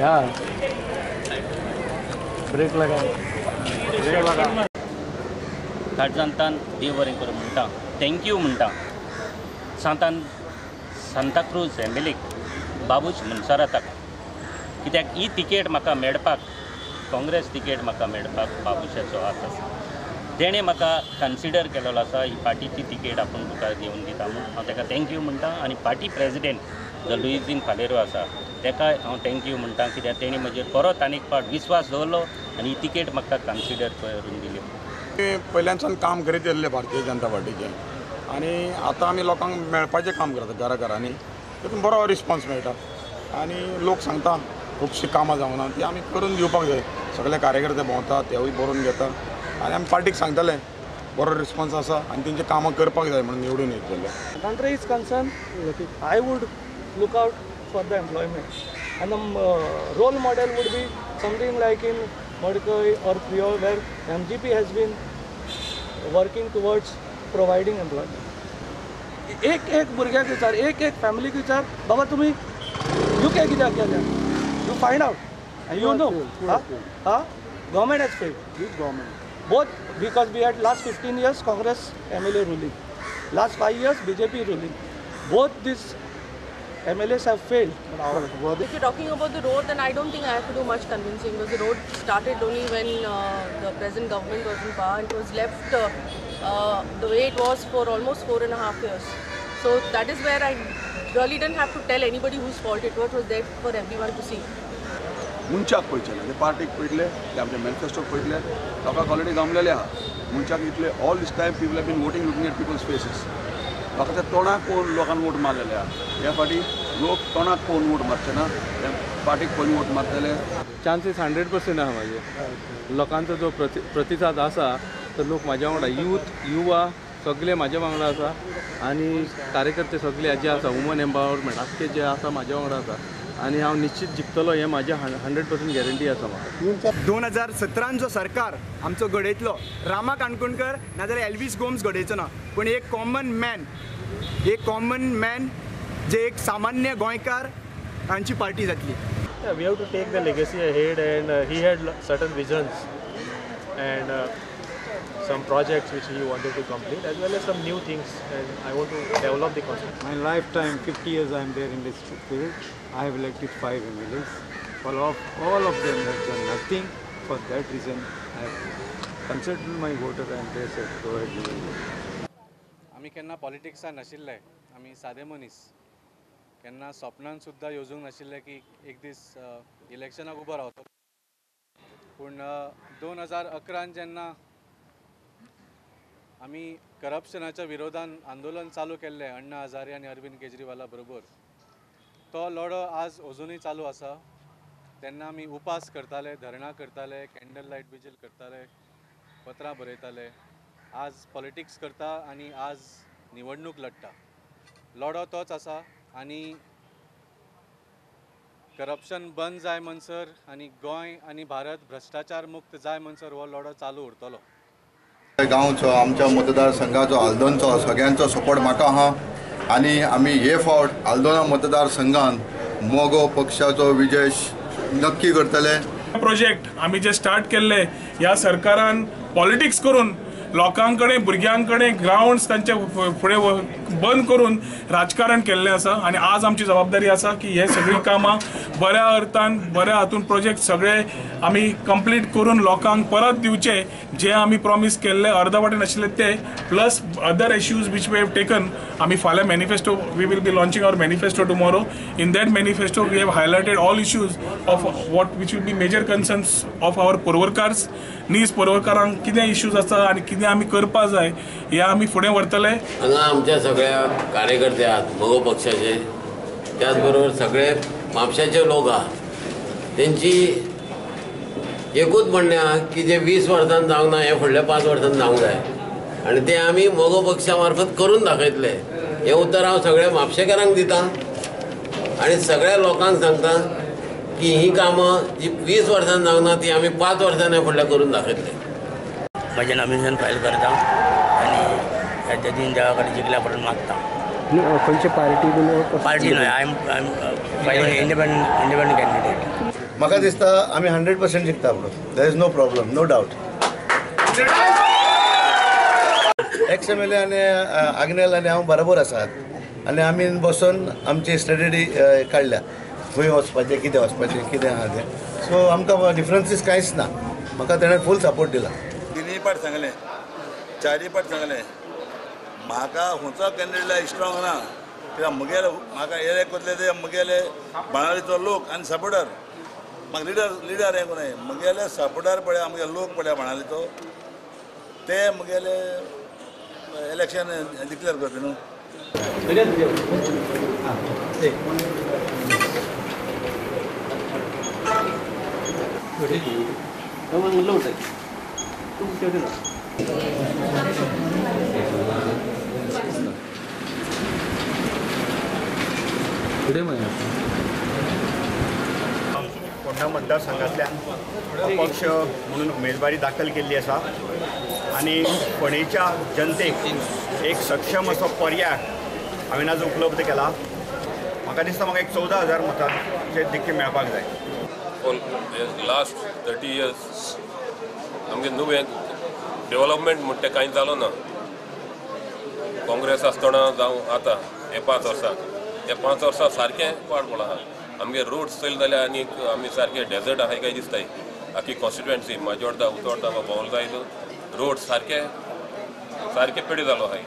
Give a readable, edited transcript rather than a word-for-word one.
या ब्रेक लगा ब्रेक लगा. काळजांतान देव बरें करूं म्हणटा, thank you म्हणटा. सांतान सांताक्रूज एम.एल.एक बाबूश मुनसराताक, कित्याक ही तिकेट म्हाका मेळपाक, काँग्रेस तिकेट म्हाका मेळपाक बाबूशाचो हात आसा. तेणें म्हाका कन्सिडर केलेलो आसा, ही पार्टीची तिकेट आपूण तुका घेवन दिता म्हूण हांव ताका thank you म्हणटा. आनी पार्टी प्रेजिडेंट जो लुईझीन फालेरो आसा ताकाय हांव thank you म्हणटा, कित्याक तेणें म्हजेर परत आनी एक फावट विस्वास दवरलो आनी ही तिकेट म्हाका कन्सिडर करून दिली. पयल्यानच्यान काम करीत येयल्लें भारतीय जनता पार्टीचें आनी आतां आमी लोकांक मेळपाचें काम करता घरा घरांनी, तितून बरो रिस्पॉन्स मेळटा आनी लोक सांगता खुबशीं कामां जावना ती आमी करून दिवपाक जाय. सगळे कार्यकर्ते भोंवता तेवूय बरोवन घेता आनी आमी पार्टीक सांगतले बरो रिस्पॉन्स आसा आनी तेंची कामां करपाक जाय म्हणून निवडून येत जाल्यार. Country is concerned, I would look out for the employment and the role model would be something like in Madkai or Priol where MGP has been working towards providing employment. एक एक भुरग्याक विचार, एक एक फॅमिलीक विचार, बाबा तुमी युके कित्याक गेल्या, you find out and you know. हा government has failed. Which government? Both, because we had last 15 years Congress MLA ruling, last 5 years BJP ruling. Both these MLAs have failed. If you're talking about the road, then I don't think I have to do much convincing, because the road started only when the present government was in power and it was left the way it was for almost 4.5 years. So that is where I really didn't have to tell anybody whose fault it was there for everyone to see. मनशाक पळयचें ना, ते पार्टीक पळयतले, ते आमचे मॅनिफेस्टोक पळयतले, लोकांक already जमलेले आहा. मनशाक इतले all this time people have been voting looking at people's faces. लोकांच्या तोंडाक पळोवन लोकांक वोट मारलेले आहा. ह्या फावटी लोक तोंडाक पळोवन वोट मारचे ना, पार्टीक पळोवन वोट मारतले. चान्सीस 100% आहा म्हाजे. लोकांचो जो प्रतिसाद आसा तर लोक म्हाज्या वांगडा, यूथ युवा सगळे म्हाज्या वांगडा आसा आनी कार्यकर्ते सगळे जे आसा, वुमन एम्पावरमेंट आख्खे जे आसा म्हाज्या वांगडा आसा आनी हांव निश्चित जिखतलो हें म्हाजें 100% गॅरंटी आसा म्हाका. 2017 जो सरकार आमचो घडयतलो, रामा काणकोणकर नाजाल्यार एल्वीस गोम्स घडयचो ना, पूण एक कॉमन मॅन, एक कॉमन मॅन जे एक सामान्य गोंयकार हांची पार्टी जातली. We have to take the legacy ahead and he had certain visions and some projects which he wanted to complete as well as some new things, and I want to develop the constitution. My lifetime, 50 years I am there in this field. I have elected 5 MLAs. All of them have done nothing. For that reason, I have consulted my voter and they said, go ahead, you will vote. आमी केन्ना पॉलिटिक्सान नाशिल्ले, आमी सादे मनीस, केन्ना स्वप्नान सुद्दां येवजूंक नाशिल्लें की एक दीस इलेक्शनाक उबो रावतलो. पूण 2011 जेन्ना आमी करप्शनाच्या विरोधान आंदोलन चालू केल्लें अण्णा हजारे आनी अरविंद केजरीवाला बरोबर, तो लढो आज अजुनूय चालू आसा. तेन्ना आमी उपास करताले, धरणां करताले, कॅन्डल लायट विजील करताले, पत्रां बरयताले. आज पॉलिटिक्स करता आनी आज निवडणूक लढटा. लढो तोच आसा आनी करप्शन बंद जाय म्हणसर आनी गोंय आनी भारत भ्रश्टाचार मुक्त जाय म्हणसर हो लढो चालू उरतलो. गांवचो, आमच्या मतदारसंघाचो, आल्दोनचो सगळ्यांचो सपोर्ट म्हाका आहा आनी आमी हे फावट आल्दोना मतदारसंघान मगो पक्षाचो विजय नक्की करतले. प्रोजेक्ट आमी जे स्टार्ट केल्ले ह्या सरकारान पॉलिटिक्स करून लोकांकडे भुरग्यांकडे ग्रावंड्स तांचे फुडें बंद करून राजकारण केल्लें आसा आनी आज आमची जबाबदारी आसा की हे सगळीं कामां बऱ्या अर्थान बऱ्या हातून प्रोजेक्ट सगळे आमी कंप्लीट करून लोकांक परत दिवचे, जे आमी प्रॉमीस केल्ले अर्द वाटेन आशिल्ले ते, plus other issues which we have taken. आमी फाल्यां manifesto, we will be launching our manifesto tomorrow. In that manifesto we have highlighted all issues of what which will be major concerns of our Porvorimkars. नीज पोरवरकारांक कितें issues आसा आनी कितें आमी करपा जाय हे आमी फुडें व्हरतले. हांगा आमच्या सगळ्या कार्यकर्ते आहात मगो पक्षाचे, त्याचबरोबर सगळे म्हापशाचे लोक आहात. तेंची एकूच म्हणणें आहा की जे 20 वर्सां जावंक ना हें फुडल्या 5 वर्सां जावंक जाय आनी तें आमी मगो पक्षा मार्फत करून दाखयतले. हें उतर हांव सगळ्या म्हापशेकारांक दिता आनी सगळ्या लोकांक सांगता की ही कामां जी 20 वर्सां जावंक ना ती आमी 5 वर्सांनी फुडल्या करून दाखयतले. म्हजें नॉमिनेशन फायल करता आनी ह्या दीन देवा कडेन जिखल्या पर्यंत मागता. खंयचे पार्टी? पार्टी न्हय, I am filing independent candidate. म्हाका दिसता आमी 100% जिखता म्हणून. There is no problem, no doubt. Ex MLA आनी आग्नेल आनी हांव बरोबर आसात आनी आमी बसून आमची स्ट्रेटजी काडल्या, खंय वचपाचें, कितें वचपाचें, कितें आहा तें. सो आमकां डिफरन्सीस कांयच ना. म्हाका तेणें फूल सपोर्ट दिला. तिनूय पाट सांगलें, चारूय पाट सांगलें, म्हाका खंयचो कॅन्डिडेट स्ट्रॉंग ना, कित्याक म्हगेले म्हाका एलेक्ट करतले ते म्हगेले बाणावलीचो लोक आनी सपोर्टर. म्हाका लिडर लिडर हें कोण, म्हगेले सपोर्टर पळय, म्हगे लोक पळय बाणावलीचो, ते म्हगेले इलेक्शन डिक्लेअर करपी न्हू. फोंडा मतदारसंघांतल्यान अपक्ष म्हणून उमेदवारी दाखल केल्ली आसा आनी फोंडेच्या जनतेक एक सक्षम असो पर्याय हांवें आज उपलब्ध केला. म्हाका दिसता म्हाका एक 14,000 मतांचे दिक्की मेळपाक जाय. फॉर लास्ट 30 इयर्स आमगे नुवें डेव्हलपमेंट म्हणटा कांय जालो ना. काँग्रेस आसतना जावं आतां हे 5 वर्सां, हे 5 वर्सां सारकें पाड पडलां आहा. आमगे रोड्स चोयले जाल्यार आनी आमी सारके डेजर्ट आहाय काय दिसताय. आखी कॉन्स्टिट्युएन्सी माजोर्डा, उतोर्डा वा भोंवल जाय रोड सारके सारके पेडे जालो आहाय.